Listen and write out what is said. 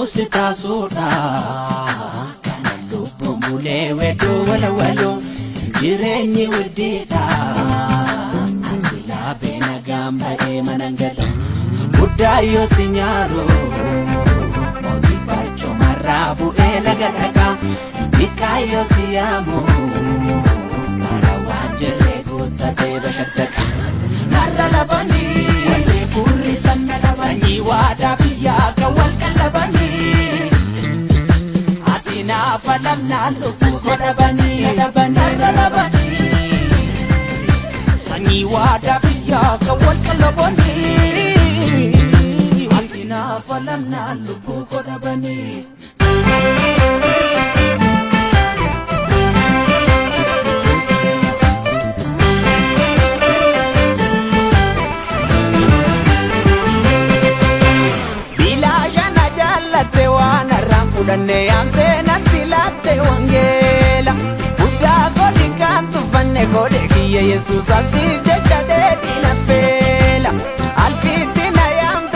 si taasuudha. Kana lubbuun bulee wedduu walawaloo jireenyi widdiidha. Asilaa beena gaamba'ee manan gala guddaa yoo si nyaaru mootii barcumarraa bu'ee laga dhagaa xiqqaa yoo si yaamu bara waan jirree guuttatee bashaddaka. Narra labanii wallee furri sanna dhabanii sanyii waadaa biyyaa kan wal qallabanii. Ati naafa lamnaan lubbuu godhabanii narra labanii. Sanyii waadaa biyyaa kan wal qallabanii. Ati naafa lamnaan lubbuu godhabanii. Bilaashana jaallatte waan har'aan fudhanne yaamtee natti laatte wangeela. Guddaa godhi kan tuffanne godhe kiyya Yesuus asiif